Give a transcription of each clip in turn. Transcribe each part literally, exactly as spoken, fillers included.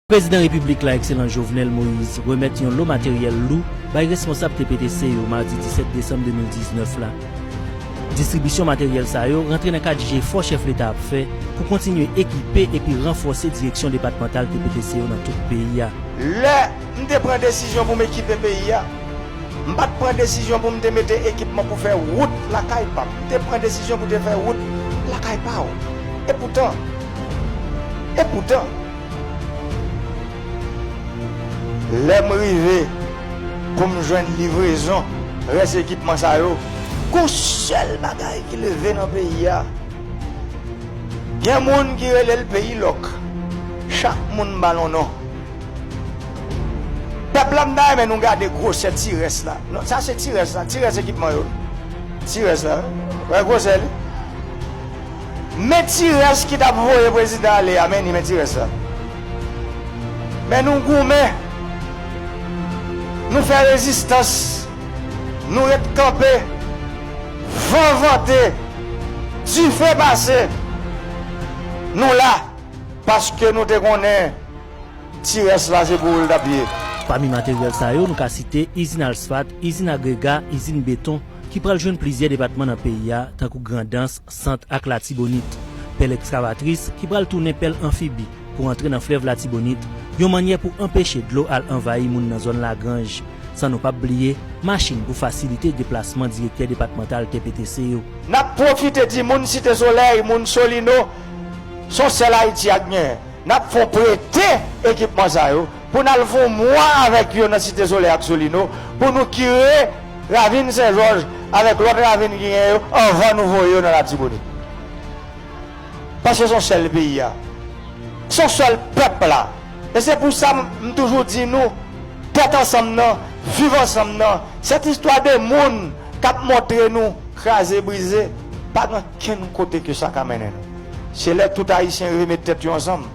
Prezidan Repiblik la, Ekselans Jovenel Moïse, remèt yon lo materyèl lou bay responsab T P T C yo madi disèt desanm de mil diznèf la. Distribisyon materyèl sa yo rantre nan kad jefò chèf Leta ap fè pou kontinye ekipe epi ranfòse direksyon depatmantal T P T C yo nan tout peyi a. Lè m te pran desizyon pou m ekipe peyi a, m pa t pran desizyon pou m te mete ekipman pou fè wout lakay pa m. M te pran desizyon pou te fè wout lakay pa w. Epoutan, epoutan, lè m rive pou m jwenn livrezon rès ekipman sa yo, gon sèl bagay ki leve nan peyi a. Gen moun ki rele l peyi lòk. Chak moun ba l yon non. Pèp la, m ta renmen nou gade gwosè ti rès la. Non, sa se ti rès la, ti rès ekipman yo. Ti rès la, wi. Wè gwosè li. Men ti rès ki t ap voye prezidan ale a, men ni men ti rès la. Men nou goumen, nou fè rezistans, nou ret kanpe, van vante, dife pase, nou la, paske nou te konnen ti rès la se pou ou l t ap ye. Pami materyèl sa yo, nou ka site izin asfat, izin agrega, izin beton, ki pral jwenn plizyè depatman nan peyi a, tankou Grandans, Sant ak Latibonit. Pèl ekskavatris, ki pral tounen pèl anfibi pou antre nan flèv Latibonit, yon mannyè pou anpeche dlo al anvayi moun nan zòn Lagranj. San nou p ap bliye, machin pou fasilite deplasman direktè depatmantal T P T C yo. N ap pwofite di moun Site Solèy, moun Solino, se yon sèl Ayiti ak genyen. N ap fè w prete ekipman sa yo pou n al fè yon mwa avèk yo nan Site Solèy ak Solino, pou nou kire Ravin Sen Jòj avèk lòt ravin ki genyen yo anvan nou voye yo nan Latibonit. Paske se yon sèl peyi a. Se yon sèl pèp la. E se pou sa m, m toujou di nou, tèt ansanm nan, viv ansanm nan, sèt istwa de moun k ap montre nou kraze brize, pa gen kenn kote ke sa ka mennen nou. Se lè tout Ayisyen rive met tèt yo ansanm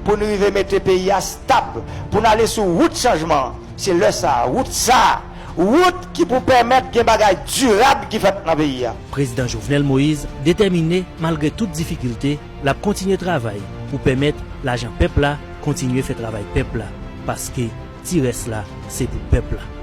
pou n rive mete peyi a stab, pou n ale sou wout chanjman an. Se lè sa a, wout sa a, wout ki pou pèmèt gen bagay dirab ki fèt nan peyi a. Prezidan Jovenel Moïse detèmine, malgre tout difikilte, l ap kontinye travay pou pèmèt lajan pèp la kontinye fè travay pèp la, paske ti rès la se pou pèp la.